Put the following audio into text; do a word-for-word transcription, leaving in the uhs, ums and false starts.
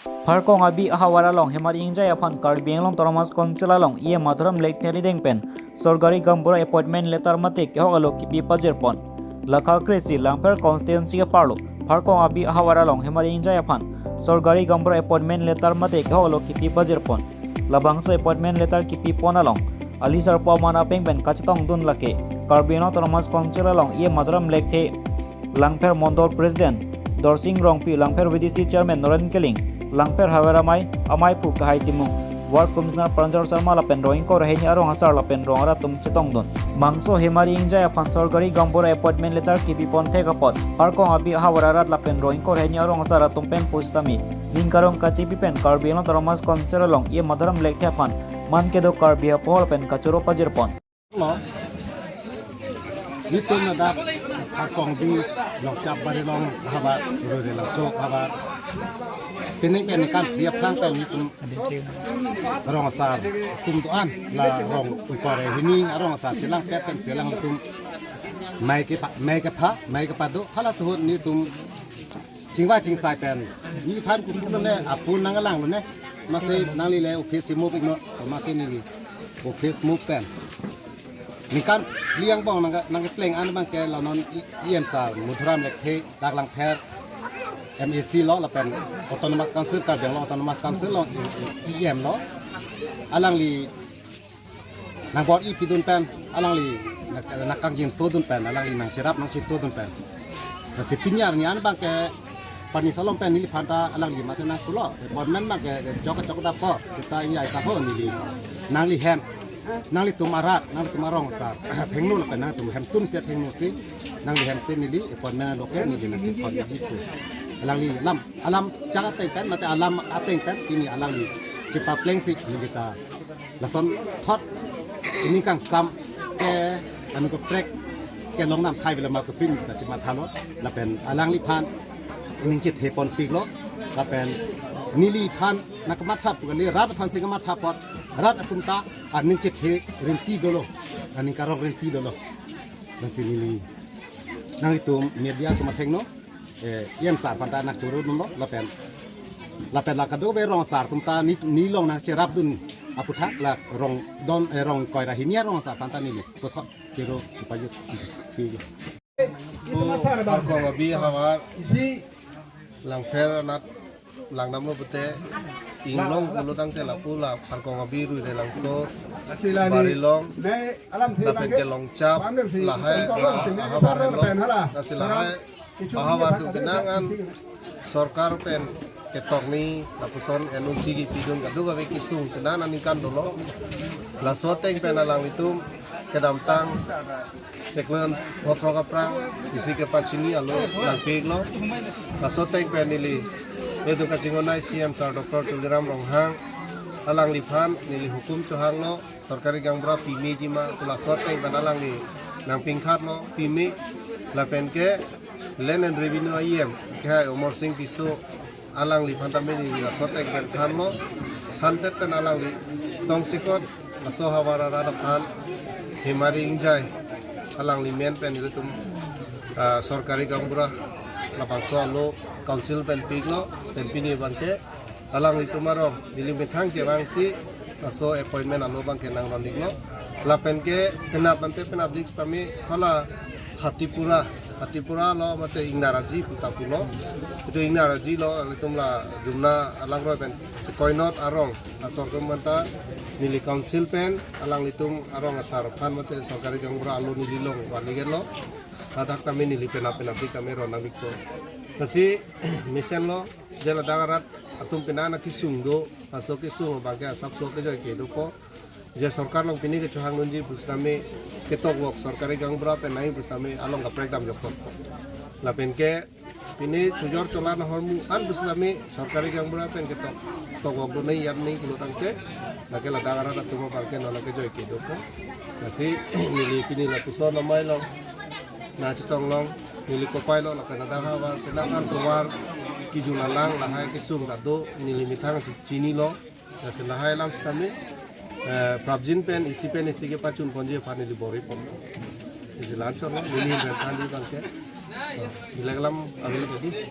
Pharkong Abi ahavar along Hemari Engjai aphan Karbi Anglong Autonomous Council along E M Madhuram Lekthe arideng pen sorkari gaonbura appointment letter mate kehok alo kipi pajirpon. Lakha kre-isi Langpher constituency aparlo Pharkong Abi ahavar along Hemari Engjai aphan sorkari gaonbura appointment letter mate kehok alo kipi pajirpon. Labangso appointment letter kipipon along alisarpo aman apeng pen kachetongdun lake Karbi Anglong Autonomous Council along E M Madhuram Lekthe, Langpher Mondol President Dorsing Rongpi, Langpher V D C Chairman Noren Killing, Langpher Havar Amei, Amei Pu Kahai Timung, Ward Commissioner Pranjal Sharma lapen rong ingkoi ra hini arong asar lapen rong arat atum chetongdun. Bangso Hemari Engjai aphan sorkari gaonbura appointment letter kipipon thek apot Pharkong Abi ahavar arat lapen rong ingkoi ra hini arong asar atum pen pusitame ning karong kachepi pen Karbi Anglong Autonomous Council along E M Madhuram Lekthe aphan man kedo Karbi apohor pen kachoro pajirpon. Lo, nitum ladak Pharkong Abi, Longchap Barilong ahavar, Rurelangso ahavar, pining pen kan dia prang pen nitum rong asar atum do-an, la rong ingkoi ra hini arong asar chelang pet pen chelang atum mei kepa, mei kepha, mei kepado, hala suhut nitum chingvai chingsai pen. Neliphan kuku lone, apun nanglang lone. Masi nangli le office si move iknon, masi neli office move pen. Ningkan phli angbong nang, nangkepleng an abangke la non E M sir Madhuram Lekthe, dak Langpher M A C lo lapen Autonomous Council, Karbi Anglong Autonomous Council lo, E M lo. Alangli nangbor-i pidun pen, alangli nang, nangkangjinso dun pen, alangli nangcherap nangcheto dun pen. Lasi pini arni an abangke pani salom pen neliphan ta alangli masi nangpulo, appointment abangke chok chok dapo, seta Engjai ta ho neli. Nangli hem, nanglitum arat, nanglitum arong asar thengno lapen nangtum hemtun si thengno si, nangli hem si neli appointment aloke neli nangkepon ji pu. Alangli alam, alam chak ateng pen, mate alam ateng pen, pini alangli chepapleng si neli ta lason thot, ining kangsam ke anu kaprek kelong nam thai vela ma pusi ta chematha lo, lapen alangliphan ining chethe ponpiklo, lapen neliphan nangkamatha pu kali, rat aphan si kamatha apot rat atum ta aning chethe rinti dolo, aning karong rinti dolo. Lasi neli nanglitum media atum athengno, eh, E M sir aphan ta nangchoro dunlo, lapen, lapen la kadokave rong asar atum ta ne, nelilong nangcherap dun aputhak la rong don, eh, rong ingkoi ra hini arong asar aphan ta neli puthot choro chepajut. Pu Pharkong Abi ahavar, Langpher anat langdamlo pute, inglong pulo tangte lapu la Pharkong Abi, Rurelangso, Barilong, lapen ke Longchap, lahai ahavar lo, lasi lahai ahavar atum penang an sorkar pen ketok ni lapuson N O C kipidun kadokave kesung penang aningkan dolo. Laso ateng pen alanglitum kedamtang chiklo pho throk aphrang isi kepachini alo nangpiklo. Laso ateng pen neli, itum kachinghon C M sir Doctor Tuliram Ronghang, alangliphan neli hukum chohanglo, sorkari gaonbura pimeji ma pu laso ateng pen alangli nangpingkhatlo, pime, lapen ke Land and Revenue E M kehai Amarsing Tisso, alangliphan ta mini laso ateng pen thanlo, thandet pen alangli tongsekot laso ahavar arat aphan Hemari Engjai alangli men pen itum, ah, sorkari gaonbura labangso alo council pen piklo, pen pini abangke alanglitum arong neli methang kevang si laso appointment alo abangke nangron iklo. Lapen ke penap ante penap dik sitame hala Hatipura, Hatipura lo mate Ingnaraji puta pulo. Itum Ingnaraji lo, itum la Jumna alangroi pen koinot arong asor atum anta neli council pen alanglitum arong asar aphan mate sorkari gaonbura alo nelilong valigen lo. Ladak tame neli penap penap dik tame ron nangpikpo. Lasi mesenlo, je ladak arat atum penang kesung do, laso kesung abangke asapso kejoi kedopo. Je sorkar along pini kechohang dunji pusitame ketok vok sorkari gaonbura pen nai pusitame along kaprek damjokpo. Lapen ke pini chojor cholan ahormu an pusitame sorkari gaonbura pen ketok, tok vok do nai yat nai pulo tangte, lake ladak arat atum abangke non kejoi kedopo. Lasi neli pini lapuson amei along nangchetong long, neli kopai lo, lapen ladak ahavar penang an tovar kejun alang lahai kesung ta do, neli methang chinilo. Lasi lahai alam sitame, eh, prapjin pen, isi pen isi kepachun ponji aphan neli bor-i pon. Isi la-anchot lo, neli pen thanji abangke. Bilek alam available.